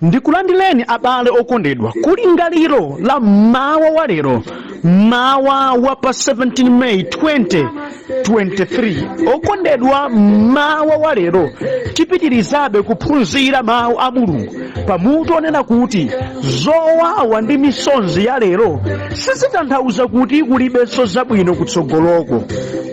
Ndikulandireni abale okondedwa kulingaliro la mmawa wa lero, mmawa wa pa 17 May 2023. Okondedwa, mmawa wa lero tipitirizabe kuphunzira mawu a Mulungu pamutu onena kuti zowawa ndi misonzi ya lero sizitanthauza kuti kulibenso zabwino kutsogoloko.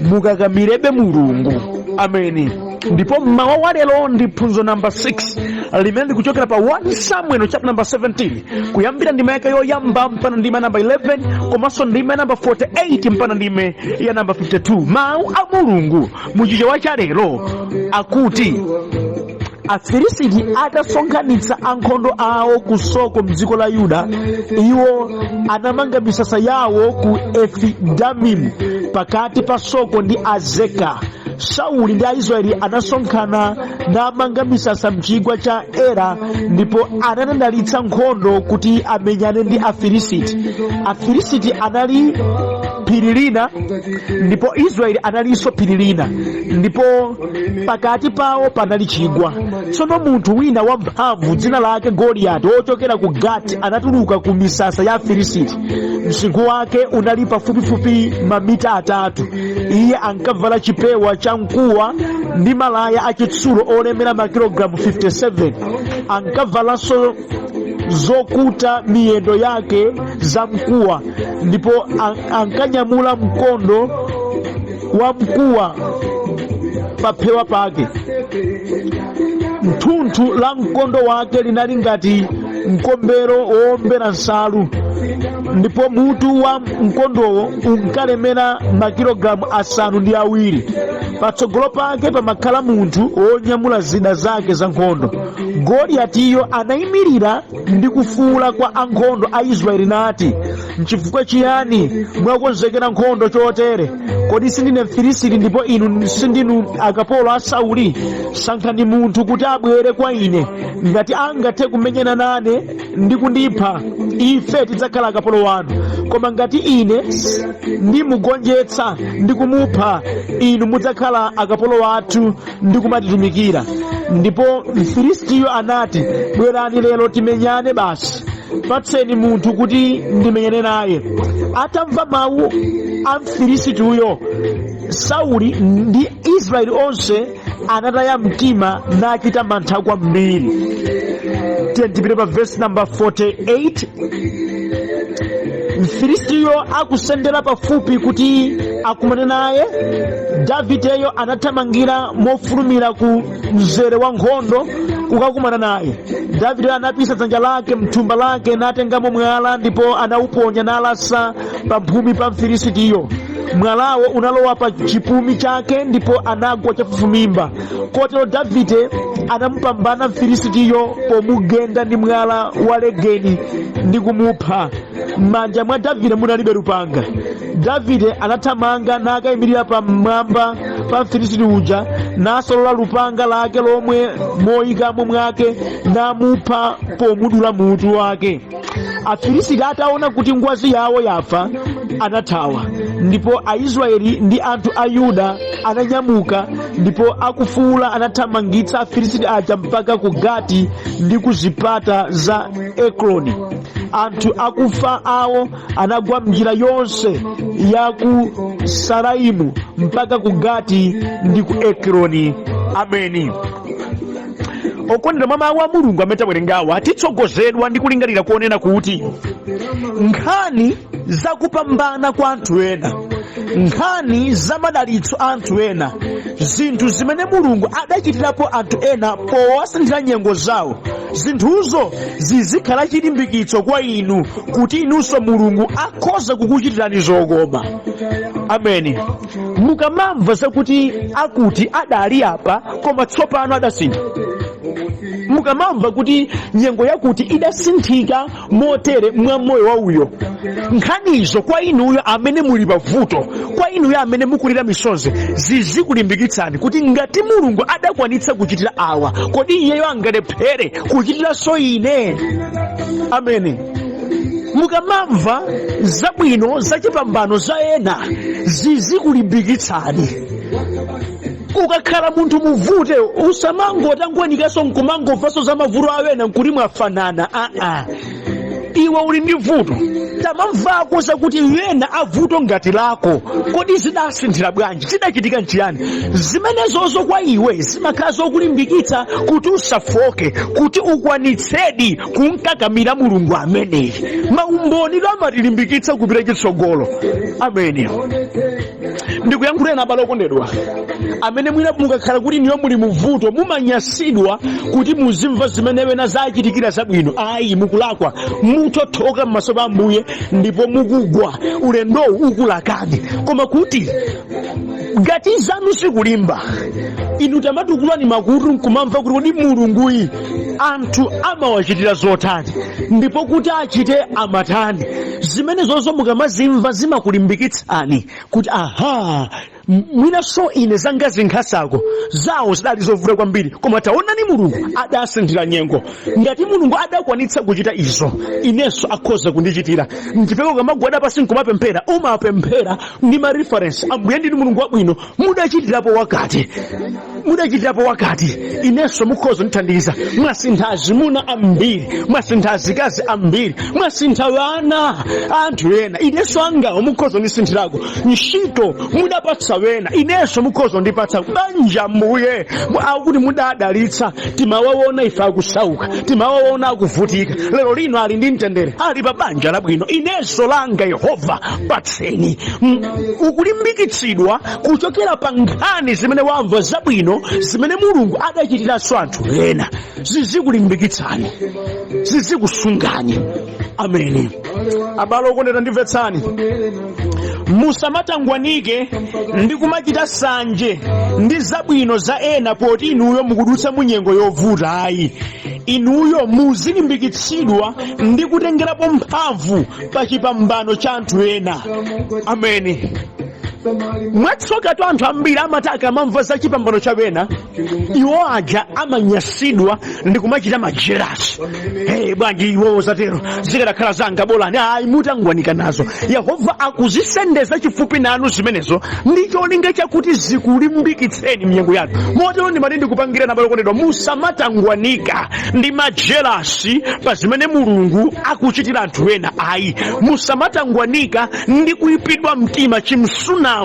Mukakamirebe Mulungu. Ameni. Ndipo mmawa wa lero ndi phunzo namba 6 limene likuchokera pa 1 Samuel chapter number 17, kuyambira ndima yake yoyamba mpaka ndima namba 11, komanso ndima namba 48 mpaka ndime ya namba 52. Mawu a Mulungu muchichewa cha lero akuti, Afilisiti atasonkhanitsa ankhondo awo ku Soko mdziko la Yuda, iwo anamanga misasa yawo ku Efidamimu pakati pa Soko ndi Azeka. Sauli ndi Aisraeli anasonkhana namanga misasa mchigwa cha Ela, ndipo anatandalitsa nkhondo kuti amenyane ndi Afilisiti. Afilisiti anali phiri lina ndipo Israeli analinso phiri lina, ndipo pakati pawo panali chigwa. Tsono munthu wina wamphamvu dzina lake Goliyati, wochokera ku Gati, anatuluka ku misasa ya Afilisiti. Msinkhu wake unali pafupifupi mamita 3. Iye ankavala chipewa cha mkuwa ndi malaya achitsulo olemera makilogalamu 57. Ankavalanso zokuta miyendo yake za mkuwa, ndipo ankanyamula mkondo wa mkuwa pa phewa pake. Thunthu la mkondo wake linali ngati mkombero wowombera nsalu, ndipo mutu wa mkondowo unkalemera makilogalamu 7. Patsogolo pake pamakhala munthu wonyamula zida zake za nkhondo. Goliyatiyo anayimirira ndi kufuwula kwa ankhondo a Israeli nati, Nchifukwa chiyani mwakonzekera nkhondo chotere? Kodi sindine Mfilisiti ndipo inu sindinu akapolo a Sauli? Sankhani munthu kuti abwere kwa ine. Ngati angathe kumenyana nane ndi kundipha, ife tidzakhala akapolo wanu. Koma ngati ine ndimugonjetsa ndi kumupha, inu mudzakhala akapolo athu ndi kumatitumikira. Ndipo Mfilisitiyo anati, Bwerani lero timenyane basi. Patseni munthu kuti ndimenyane naye. Atamva mawu a Mfilisitiyo, Sauli ndi Israeli onse anataya mtima nachita mantha kwambiri. Tiye tipite pa verse number 48. Mfilisitiyo akusendera pafupi kuti akumane naye, Davideyo anathamangira mofulumira ku mzere wa nkhondo kukakumana naye. Davide anapisa dzanja lake mthumba lake natengamo mwala, ndipo anauponya nalasa pamphumi pa Mfilisitiyo. Mwalawo unalowa pa chipumi chake ndipo anagwa chafufumimba. Kotero Davide anamupambana Mfilisitiyo pomugenda ndi mwala wa legeni ndi kumupha. M'manja mwa Davide munalibe lupanga. Davide anathamanga nakayimirira pamwamba pa Mfilisiti uja, nasolola lupanga lake lomwe moyikamo mwake, namupha pomudula mutu wake. Afilisiti ataona kuti ngwazi yawo yafa, anathawa. Ndipo Aisraeli ndi anthu a Yuda ananyamuka, ndipo akufuwula anathamangitsa Afilisiti aja mpaka ku Gati ndi ku zipata za Ekroni. Anthu akufa awo anagwa mnjira yonse ya ku Saraimu mpaka ku Gati ndi ku Ekroni. Ameni. Okondedwa, mwa mawu a Mulungu amene tawerengawa titsogozedwa ndi kulingalira kuonena kuti nkhani zakupambana kwa anthu ena, nkhani za madalitso a anthu ena, zinthu zimene Mulungu adachitirapo anthu ena powasinthira nyengo zawo, zinthuzo zizikhala chilimbikitso kwa inu kuti inunso Mulungu akhoza kukuchitirani zokoma. Ameni. Mukamamva zakuti akuti adali apa koma tsopano adasintha, mukamamva kuti nyengo yakuti idasinthika motere mwa moyo wa uyo, nkhanizo kwa inuyo amene muli pavuto, kwa inuyo amene mukulira misozi, zizikulimbikitsani kuti ngati Mulungu adakwanitsa kuchitira awa, kodi iyeyo angalephere kuchitiranso ine? Ameni. Mukamamva zabwino zachipambano za ena, zizikulimbikitsani. Ukakhala munthu muvute, usamangotangwanikaso nkumangomvaso za mavuto awena nkuti mwafanana. Aa, iwe uli ndi vuto, tamamvako zakuti wena avuto ngati lako, kodi zidasinthira bwanji, zidachitika nchiyani? Zimenezozo kwa iwe zimakhala zokulimbikitsa kuti usafoke, kuti ukwanitsedi kunkakamira Mulungu ameneyi. Maumboni amatilimbikitsa kupita chitsogolo. Amene ndikuyankhuleni, abale okondedwa, amene mwina mukakhala kuti niyo muli muvuto, mumanyasidwa kuti muzimva zimene wena zachitikira zabwino, ayi, mukulakwa. Mutothoka m'maso pa Ambuye ndipo mukugwa, ulendowu ukulakani. Koma kuti ngati zanu zikulimba, inu tamatukulani makutu nkumamva kuti kodi Mulunguyi anthu amawachitira zotani, ndipo kuti achite amatani. Zimene zozo mukamazimva zimakulimbikitsani kuti aha, mwinanso ine zanga zinkhasako, zawo zidali zovuta kwambiri, koma taonani Mulungu adasinthira nyengo. Ngati Mulungu adakwanitsa kuchita izo, inenso akhoza kundichitira. Nchifukwa ukamagwada pasi nkumapemphera, umapemphera ndi ma reference: Ambuye, ndinu Mulungu wabwino, mudachitirapo wakati, mudachitirapo wakati, inenso mukhoza kundithandiza. Mwasintha azimuna ambiri, mwasintha azikazi ambiri, mwasintha ana anthu ena, inenso angawo mukhoza kundisinthirako. Ntchito mudapatsa wena, inenso mukhoza kundipatsa. Banja, Mbuye, akuti mudadalitsa, timawaona ife akusauka, timawaona akuvutika, lero lino ali ndi mtendere, ali pa banja labwino, inenso langa Yehova patseni. Ukulimbikitsidwa kuchokera pa nkhani zimene wamva zabwino zimene Mulungu adachitiranso anthu ena. Zizikulimbikitsani, zizikusungani. Ameni. Abale okondedwa, ndimvetsani, musamatangwanike ndi kumachita sanje ndi zabwino za ena poti inuyo mukudutsa mu nyengo yovuta. Ayi, inuyo muzilimbikitsidwa ndi kutengerapo mphamvu pa chipambano cha anthu ena. Ameni. Mwatsokatu anthu ambiri amati akamamva za chipambano cha wena, iwo aja amanyasidwa ndi kumachita ma jealous. Hey, bwanji iwowo zatero, zikadakhala zanga bolani. Ayi, mutangwanika nazo. Yehova akuzisendeza chifupi nanu zimenezo ndi cholinga chakuti zikulimbikitseni mnyengo yanu. Motero ndimati ndikupangira nabale okondedwa, musamatangwanika ndi ma jealous pa zimene Mulungu akuchitira anthu ena. Ayi, musamatangwanika ndi kuyipidwa mtima chimsunamo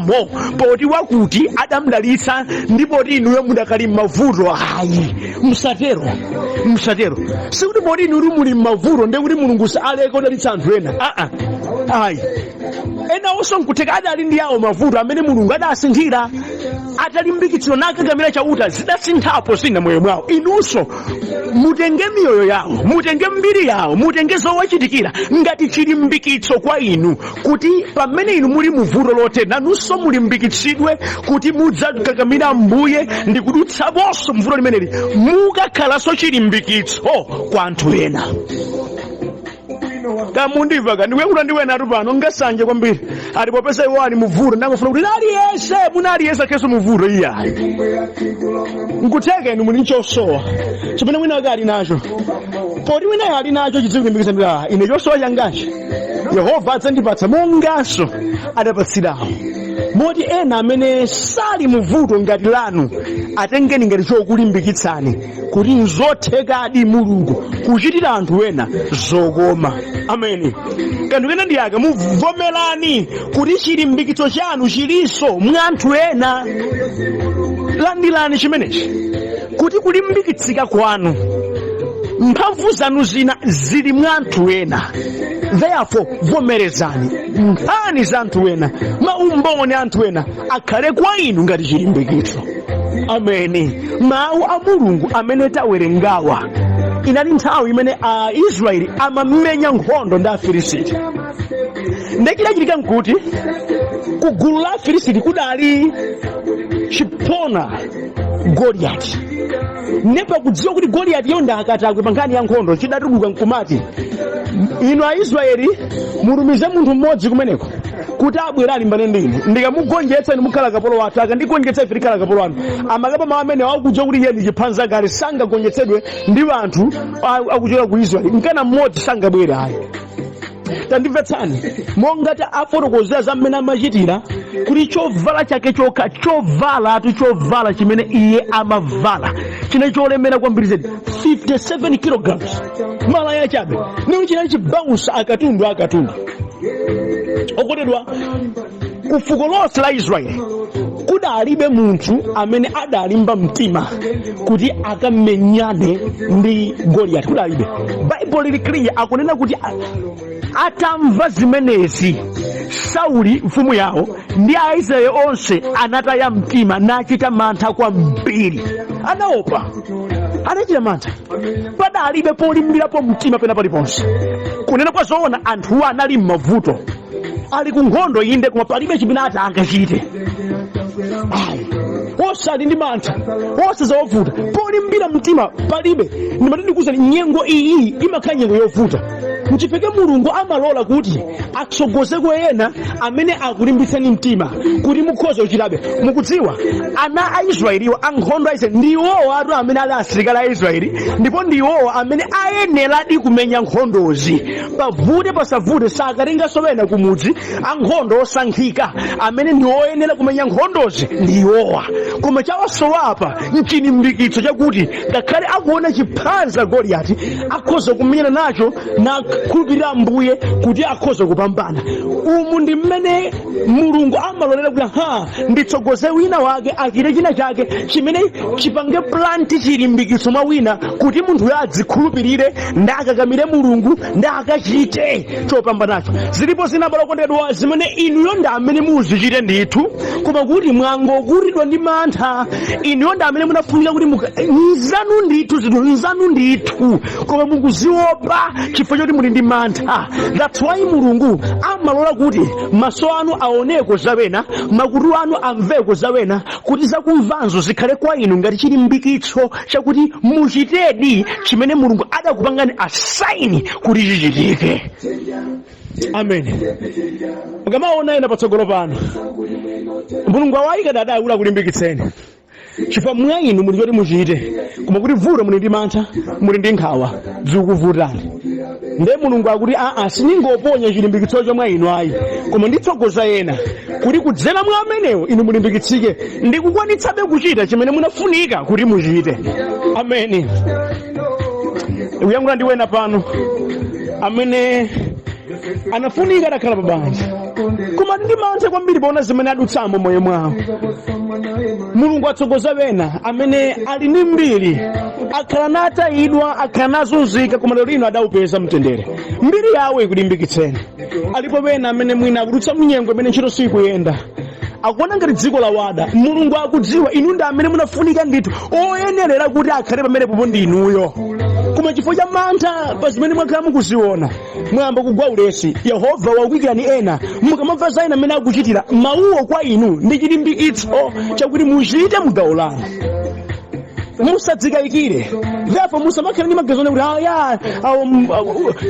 poti wakuti adamdalitsa ndi poti inuyo mudakali m'mavuto. Ayi, msatero, msatero. Sikuti poti inuyo muli m'mavuto ndiye kuti Mulungu aleke kudalitsa anthu ena. Aa, ayi, ena onso nkutheka adali ndi awo mavuto amene Mulungu adasinthira atalimbikitsidwa nakakamira Chauta, zidasinthapo zina moyo mwawo. Inunso mutenge miyoyo yawo, mutenge mbiri yawo, mutenge zowachitikira ngati chilimbikitso kwa inu, kuti pamene inu muli muvuto lotere, nanunso mulimbikitsidwe kuti mudzakakamira Ambuye ndi kudutsaponso mvuto limeneli, mukakhalanso chilimbikitso kwa anthu ena. Kamundimva ka? Ndikuyankhula ndi wena atu pano ngasanje kwambiri, ati popeza iwo ali muvuto, ndangofuna kuti aliyense muna aliyense akhalenso muvuto. Iyayi, nkutheka inu muli nchosowa chimene mwina ake ali nacho. Poti winayo ali nacho, chizikulimbikitsa ndi ah, ine chosowa changachi Yehova adzandipatsa monganso adapatsirawo. Moti ena amene sali muvuto ngati lanu, atengeni ngati chokulimbikitsani kuti nzothekadi Mulungu kuchitira anthu ena zokoma. Ameni. Kanthu kena ndi aka: muvomerani kuti chilimbikitso chanu chilinso mwa anthu ena. Landirani chimenechi, kuti kulimbikitsika kwanu, mphamvu zanu zina zili mwa anthu ena. Therefore vomerezani nkhani za anthu ena, maumboni a anthu ena akhale kwa inu ngati chilimbikitso. Ameni. Mawu a Mulungu amene tawerengawa, inali nthawi imene Aisraeli amamenya nkhondo ndi Afilisiti. Ndechidachitika nkuti ku gulu la Afilisiti kudali chiphona Goliyati. Nepa kudziwa kuti Goliyati yo ndi akatakwe pa nkhani ya nkhondo, chidatuluka nkumati, "Inu Aisraeli, mutumize munthu mmodzi kumeneko kuti abwere alimbane ndi ine. Ndikamugonjetsa, inu mukhala kapolo wathu; akandigonjetsa, ife tikhala kapolo wanu." Amakapa mawu amene akudziwa kuti iye ndi chiphanza kale, sangagonjetsedwe ndi anthu akuchoka ku Israeli, mkana mmodzi sangabwere, ayi. Tandimvetsani, monga ta afotokozera za mmene amachitira, kuti chovala chake chokha, chovalatu, chovala chimene iye amavala chine cholemera kwambiri zedi, 57 kilograms, malaya chabe, niwo chinali chibounsa akatundu akatundu. Okondedwa, ku fuko lonse la Israeli kudalibe munthu amene adalimba mtima kuti akamenyane ndi Goliyati, kudalibe. Baibulo lili clear, akunena kuti atamva zimenezi, Sauli mfumu yawo ndi Aisraeli onse anataya mtima nachita mantha kwambiri. Anaopa, anachita mantha, padalibe polimbirapo mtima pena paliponse. Kunena kwa zoona, anthuwo anali m'mavuto, ali ku nkhondo inde, koma palibe chimene ati angachite ayi. Onse ali ndi mantha, onse zawavuta, polimbira mtima palibe. Ndimati ndikuwuzani, nyengo iyi imakhala nyengo yovuta, nchifukwa Mulungu amalola kuti atsogozeko ena amene akulimbitsani mtima kuti mukhoza kuchitabe. Mukudziwa, ana a Israeliwo, ankhondo a Israeli, ndiwowo atu amene ali asilikali a Israeli, ndipo ndiwowo amene ayeneradi kumenya nkhondozi. Pavute pasavute, sakatenganso ena kumudzi. Ankhondo osankhika amene ndi oyenera kumenya nkhondozi ndi iwowa, koma chawasowapa nchilimbikitso chakuti ngakhale akuona chiphanza Goliyati, akhoza kumenyana nacho nakhulupirira Ambuye kuti akhoza kupambana. Umu ndi mmene Mulungu amalolera kuti ha, nditsogoze wina wake achite china chake chimene chipange plant chilimbikitso mwa wina, kuti munthuyo adzikhulupirire ndi akakamire Mulungu ndi akachite chopambanacho. Zilipo zina, okondedwa, zimene inuyo ndi amene muzichite ndithu, koma kuti mwangokutidwa ndi mantha. Inuyo ndi amene munafunika kuti nzanu ndithu, zinthu nzanu ndithu, koma mukuziopa chifukwa choti muli ndi mantha. That's why Mulungu amalola kuti maso anu aoneko zawena, makutu anu amveko zawena, kuti zakumvanzo zikhale kwa inu ngati chilimbikitso chakuti muchitedi chimene Mulungu adakupangani assign kuti chichitike. Amen. Mukamaona ena patsogolo pano, Mulungu awayika dada akulu akulimbikitseni, chifukwa mwa inu muli choti muchite, koma kuti vuto muli ndi mantha, muli ndi nkhawa, zikukuvutani. Nde Mulungu akuti, aa, sindingoponya chilimbikitsocho mwa inu ayi, koma nditsogoza ena kuti kudzera mwa amenewo inu mulimbikitsike ndi kukwanitsabe kuchita chimene munafunika kuti muchite. Ameni. Ndikuyankhula ndi wena pano amene anafunika adakhala pa banja, koma ndi mantha kwambiri poona zimene adutsamo moyo mwawo. Mulungu atsogoza wena amene ali ndi mbiri, akhala natayidwa, akhala nazunzika, koma lero lino adawupeza mtendere. Mbiri yawo ikulimbikitseni. Alipo wena amene mwina akudutsa mnyengo imene ntchito sikuyenda, akuona ngati dziko lawada. Mulungu akudziwa inu ndi amene munafunika ndithu, oyenerera kuti akhale pamenepopo ndi inuyo, koma chifukwa cha mantha pa zimene mwakhala mukuziona, mwayamba kugwa ulesi. Yehova wakuyikirani ena. Mukamamva za ena amene akuchitira, mawuwo kwa inu ndi chilimbikitso chakuti muchite mugawo lanu, musadzikayikire. Therefore musamakhale ndi maganizo kuti aya awo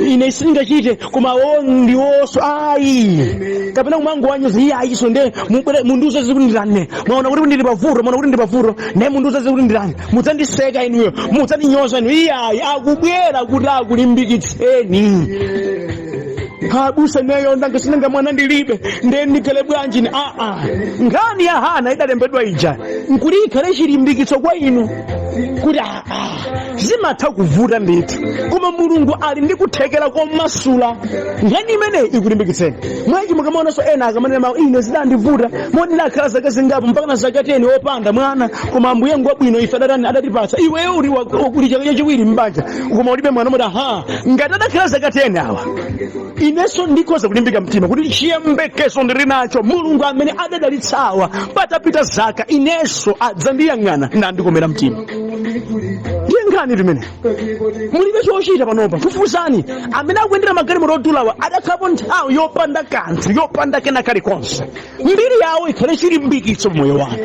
ine sindingachite, koma awo ndiwonso ayi, kapena kumangowanyoza, iye ayiso. Nde mubwere mundiuze zikuti ndilane, mwaona kuti ndili pavuto, mwaona kuti ndili pavuto, nde mundiuze zikuti ndilane, mudzandiseka inuyo, mudzandinyoza inu. Iye ayi, akubwera kuti akulimbikitseni. Abusa, neyo ndanga sinanga mwana ndilibe, nde ndikhale bwanji? Ni aa, nkhani ya Hana idalembedwa ija nkuti ikhale chilimbikitso kwa inu kuti aa, zimatha kuvuta ndithu, koma Mulungu ali ndi kuthekera komasula. Nkhani imeneyi ikulimbikitseni. Mwachi mukamaonanso ena akamanena mawu, ine zidandivuta moti ndakhala zaka zingapo, mpaka na zaka 10 opanda mwana, koma Ambuye ngwabwino, ife adatani, adatipatsa. Iweyo uli uli chaka chachiwiri m'banja koma ulibe mwana, moti aha, ngati adakhala zaka 10 awa, inenso ndikhoza kulimbika mtima kuti chiyembekezo ndili nacho. Mulungu amene adadalitsawa patapita zaka, inenso adzandiyang'ana nandikomera mtima. Ndiye nkhani limene mulibe chochita panopa. Fufuzani amene akuyendera magalimoto odulawa, adakhalapo nthawi yopanda kanthu, yopanda kena kalikonse. Mbiri yawo ikhale chilimbikitso pamoyo wanu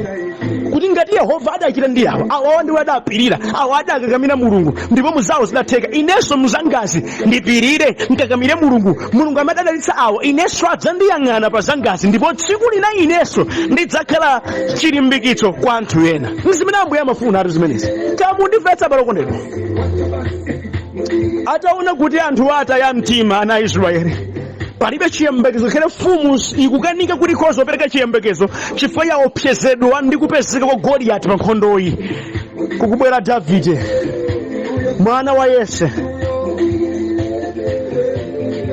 kuti ngati Yehova adachita ndi awa, awawa ndiwo adapirira, awa adakakamira Mulungu ndipo muzawo zidatheka, inenso muzangazi ndipirire, nkakamire Mulungu. Mulungu amene adadalitsa awa, inenso adzandiyang'ana pa zangazi, ndipo tsiku lina inenso ndidzakhala chilimbikitso kwa anthu ena. Nzimene Ambuye amafuna atu zimenezi. Kamundimvetsa, abale okondedwa? Ataona kuti anthu ataya mtima, ana a Israeli. Palibe chiyembekezo, ngakhale mfumu ikukanika kuti ikhoza kupereka chiyembekezo chifukwa yaopsezedwa ndi kupezeka kwa Goliyati pa nkhondoyi. Kukubwera Davide mwana wa Yese.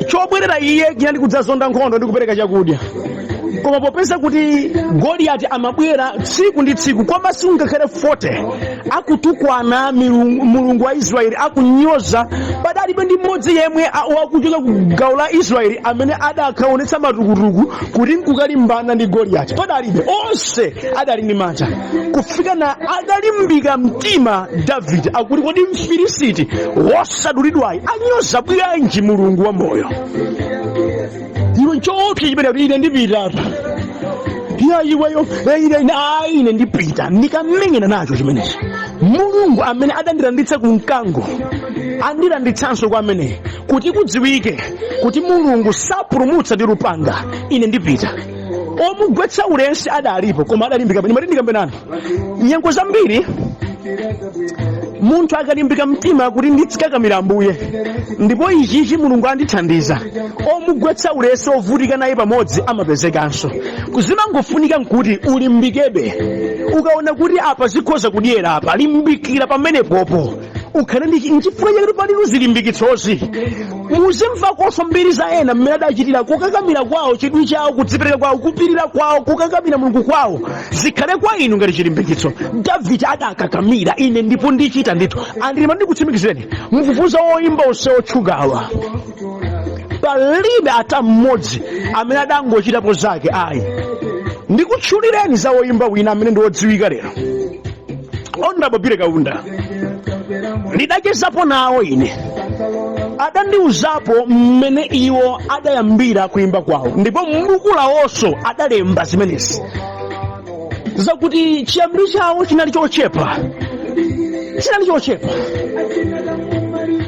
Chobwerera iye chinali kudzazonda nkhondo ndi kupereka chakudya, koma popeza kuti Goliyati amabwera tsiku ndi tsiku kwa masiku ngakhale 40 akutukwana Mulungu wa Israeli, akunyoza, padalibe ndi mmodzi yemwe wakuchoka ku gawo la Israeli amene adakaonetsa matukutuku kuti nkukalimbana ndi Goliyati. Padalibe, onse adali ndi mantha. Kufika na adalimbika mtima Davide, akuti kodi Mfilisiti wosadulidwayi anyoza bwanji Mulungu wa moyo? Iwe nchoopsa chimene kuti ine ndipita apa ya iweyo, ine ayi, ine ndipita ndikamenyana nacho chimenechi. Mulungu amene adandilanditsa ku mkango andilanditsanso kwa ameneyi, kuti kudziwike kuti Mulungu sapulumutsa ndi lupanga. Ine ndipita. Omugwetsa ulesi adalipo, koma adalimbika. Ndimati ndikambe nanu, nyengo zambiri munthu akalimbika mtima kuti nditsikakamira Ambuye ndipo ichichi Mulungu andithandiza, omugwetsa ulesi ovutika naye pamodzi amapezekanso. Zimangofunika nkuti ulimbikebe. Ukaona kuti apa zikhoza kudyera apa, limbikira pamenepopo, ukhale ndi nchifukwa chake pali zilimbikitsozi. Muzimvakonso mbiri za ena mmene adachitira kukakamira kwawo, chidwi chawo, kudzipereka kwawo, kupirira kwawo, kukakamira Mulungu kwawo, zikhale kwa inu ngati chilimbikitso. Davide adakakamira, ine ndipo ndichita ndithu. Andilima ndikutsimikizireni, mukufuza oyimba onse otchukawa, palibe ata mmodzi amene adangochitapo zake ayi. Ndikutchulireni za woyimba wina amene ndi wodziwika lero, Honorable Billy Kaunda. Ndidachezapo nawo ine, adandiuzapo mmene iwo adayambira kuimba kwawo, ndipo m'buku lawonso adalemba zimenezi zakuti chiyambiro chawo chinali chochepa, chinali chochepa,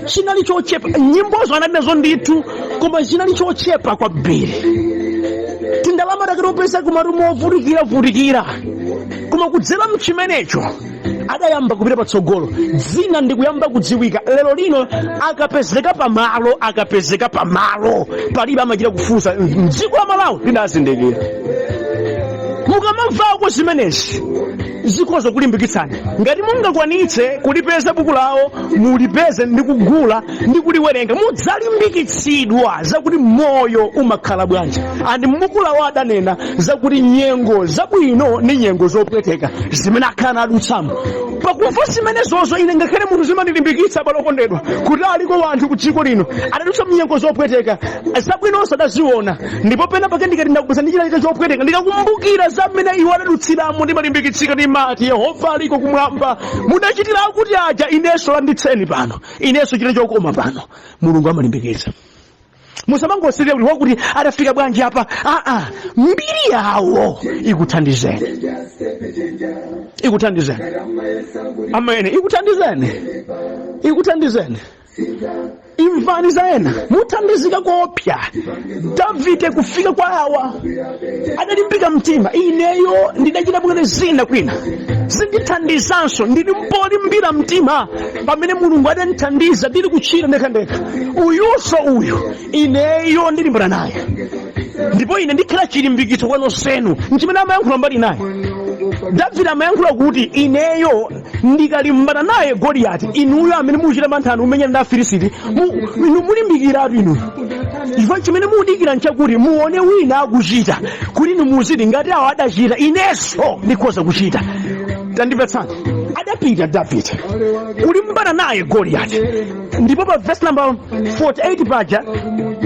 chinali chochepa. Nyimbozo anali nazo ndithu, koma chinali chochepa kwambiri. Tindalama takatopeza kumati movutikira vutikira, koma kudzera mchimenecho adayamba kupita patsogolo, dzina ndikuyamba kudziwika. Lero lino akapezeka pamalo, akapezeka pamalo palibe amachita kufunsa, mdziko la Malawi lidazindikira. Mukamamvako zimenezi zikhoza kulimbikitsani. Ngati mungakwanitse kulipeza buku lawo, mulipeze ndi kugula ndi kuliwerenga, mudzalimbikitsidwa zakuti moyo umakhala bwanji. And m'buku lawo adanena zakuti nyengo zabwino ndi nyengo zopweteka zimene akhala nadutsamo. Pakumva zimenezozo, ine ngakhale munthu zimandilimbikitsa, abale okondedwa, kuti aliko wanthu ku dziko lino adadutsa mnyengo zopweteka, zabwinonso adaziona. Ndipo pena pake ndikati ndakupeza ndi china chopweteka, ndikakumbukira za mmene iwo adadutsiramo, ndimalimbikitsika. Ndimati, Yehova aliko kumwamba, mudachitira kuti aja, inenso landitseni pano, inenso chite chokoma pano. Mulungu amalimbikitsa. Musamangosirira kuti wakuti adafika bwanji apa. Aa, mbiri yawo ikuthandizeni, ikuthandizeni, amene ikuthandizeni, ikuthandizeni. Imvani za ena, muthandizika koopsa. Davide kufika kwa awa adalimbika mtima, ineyo ndidachita bwino, zina kwina zindithandizanso, ndili mpolimbira mtima pamene Mulungu adandithandiza ndili kutchira ndekhandekha. Uyunso uyu ineyo ndilimbana naye, ndipo ine ndikhala chilimbikitso kwa nonsenu. Nchimene amayankhula mbali naye Davide, amayankhula kuti ineyo ndikalimbana naye Goliyati, inuyo amene muchita mantha anu kumenyana ndi Afilisiti, inu mulimbikiratu inuyo, chifukwa chimene mudikira nchakuti muone wina akuchita, kuti inu muziti ngati awo adachita, inenso ndikhoza kuchita. Tandimvetsani, adapita Davide kulimbana naye Goliyati, ndipo pa verse number 48 paja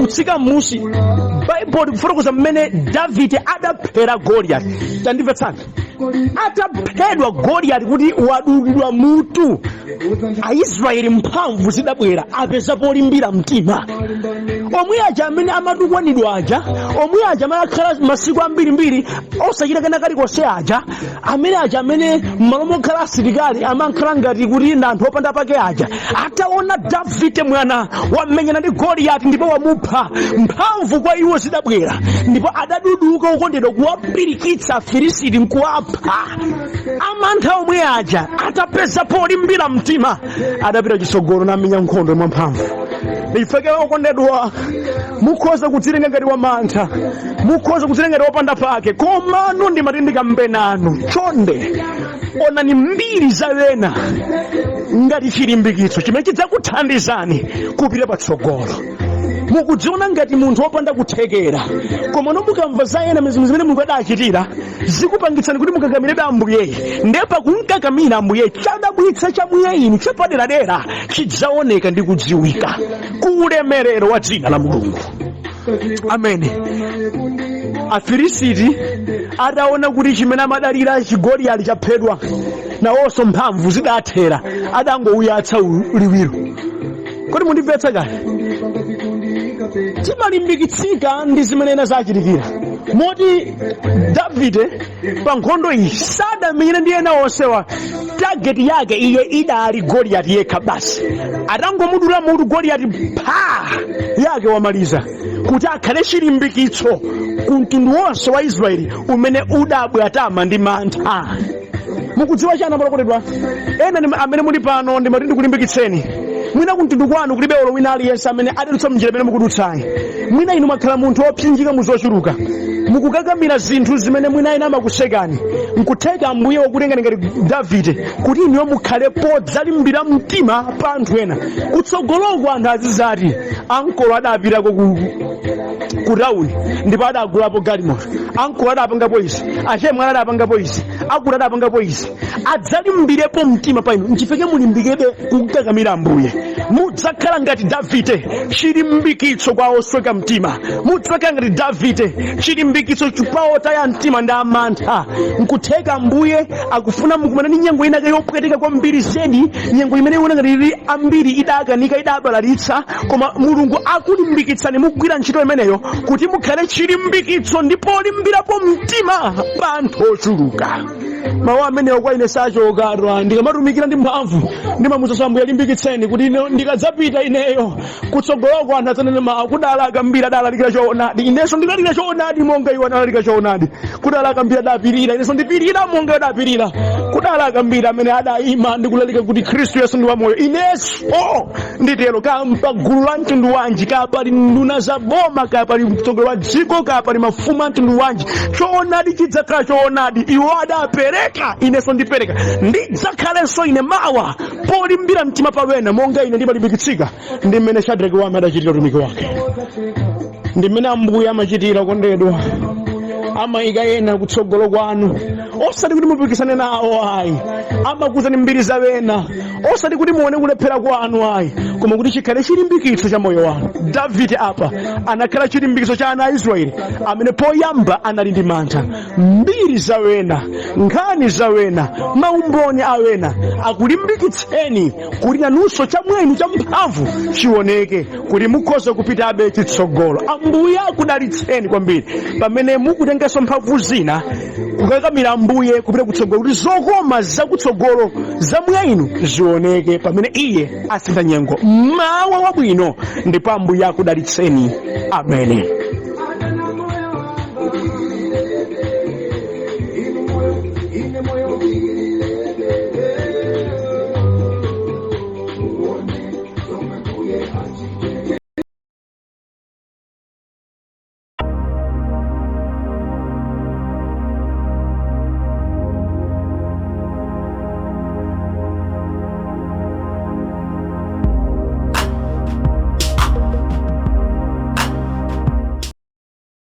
kutsika m'musi, Baibulo likufotokoza mmene Davide adaphera Goliyati. Tandimvetsani, ataphedwa Goliyati kuti wadulidwa mutu, Aisraeli mphamvu zidabwera, apeza polimbira mtima. Omwe aja amene amatukwanidwa aja, omwe aja amene akhala masiku ambirimbiri osachita kena kalikonse aja, amene aja amene m'malo mokhala asilikali amakhala ngati kuti ndi anthu opanda pake aja, ataona Davide mwana wamenyana ndi Goliyati ndipo wamupha, mphamvu kwa iwo zidabwera, ndipo adaduduka okondedwa kuwapirikitsa Afilisiti nkuwapha. Amantha omwe aja atapeza polimbira mtima, adapita chitsogolo namenya nkhondo mwamphamvu. Ifeke okondedwa, mukhoza kudzilenga ngati wa mantha, mukhoza kudzilenga ngati wopanda pake, komano ndimati ndikambe nanu, chonde onani mbiri za wena ngati chilimbikitso chimene chidzakuthandizani kupita patsogolo. Mukudziona ngati munthu wopanda kuthekera, komano mukamva za ena zimene Mulungu adachitira, zikupangitsani kuti mukakamirebe Ambuyeyi. Ndiye pakumkakamira Ambuye, chadabwitsa chamwiye inu chapaderadera chidzaoneka ndi kudziwika ku ulemerero wa dzina la Mulungu. Amene Afilisiti ataona kuti chimene amadalira chigoliyati chaphedwa, nawonso mphamvu zidathera, adangouyatsa liwiro. Kodi mundimvetsa kale? Timalimbikitsika ndi zimene ena zachitikira, moti Davide pa nkhondo iyi sadamenyane ndi ena onsewa. Target yake iye idali Goliyati yekha basi. Atangomudula mutu Goliyati, pha yake wamaliza, kuti akhale chilimbikitso ku mtundu wonse wa Israeli umene udabwatama ndi mantha. Mukudziwa chani, abale ena amene muli pano? Ndimati ndikulimbikitseni. Mwina kumtundu kwanu kulibe olo wina aliyense amene adadutsa mnjira imene mukudutsayi. Mwina inu mwakhala munthu wopsinjika mu zochuluka, mukukakamira zinthu zimene mwina ena amakusekani. Nkutheka Ambuye wakutengani ngati Davide kuti inuyo mukhale podzalimbira mtima pa anthu ena kutsogoloko. Anthu azizati ankolo adapitako ku tawuni ndipo adagulapo galimoto, ankolo adapangapo izi, achemwali adapangapo izi, akuti adapangapo izi. Adzalimbirepo mtima pa inu. Nchifukwa mulimbikebe kukakamira Ambuye. Mudzakhala ngati Davide, chilimbikitso kwa osweka mtima. Mudzakhala ngati Davide, chilimbikitso kwa otaya mtima ndi amantha. Nkutheka Ambuye akufuna mukumana ndi nyengo inake yopweteka kwambiri zedi, nyengo imene iona ngati ili ambiri idakanika, idabalalitsa, koma Mulungu akulimbikitsani mukugwira ntchito imeneyo kuti mukhale chilimbikitso ndipo olimbirapo mtima pa anthu ochuluka. Mawu amenewo kwa ine sachokatwa. Ndikamatumikira ndi mphamvu, ndimamuza Ambuye, limbikitseni kuti ine ndikadzapita ineyo kutsogoloko, anthu adzanene mawu, kudala akambiri adalalikira choonadi, inenso ndilalikira choonadi monga iwo analalika choonadi. Kudala akambiri adapirira, inenso ndipirira monga iwo adapirira. Kudala akambiri amene adayima ndikulalika kuti Khristu Yesu ndi wamoyo, inenso nditero. Kampa gulu la mtundu wanji, kapali nduna za boma, kapali mtsogoleri wa dziko, kapali mafumu a mtundu wanji, choonadi chidzakhala choonadi. Iwo adapereka, inenso ndipereka. Ndidzakhalenso ine mawa polimbira mtima pa wena monga ine ndimalimbikitsika ndi mmene Shadraki wame adachitira utumiki wake, ndi mmene Ambuye amachitira. Kondedwa, amayika ena kutsogolo kwanu, osati kuti mupikisane nawo ayi. Amakuuzani mbiri za wena, osati kuti muone kulephera kwanu ayi, koma kuti chikhale chilimbikitso cha moyo wanu. Davide apa anakhala chilimbikitso cha ana a Israeli amene poyamba anali ndi mantha. Mbiri za wena, nkhani za wena, maumboni a wena akulimbikitseni kuti nanunso chamwenu cha mphamvu chioneke, kuti mukhoza kupitabe chitsogolo. Ambuye akudalitseni kwambiri pamene mukutenganso mphamvu zina kukakamira Ambuye kupita kutsogolo, kuti zokoma zakutsogolo za inu zioneke pamene iye asintha nyengo. Mawa wabwino, ndipo Ambuye akudalitseni. Amene.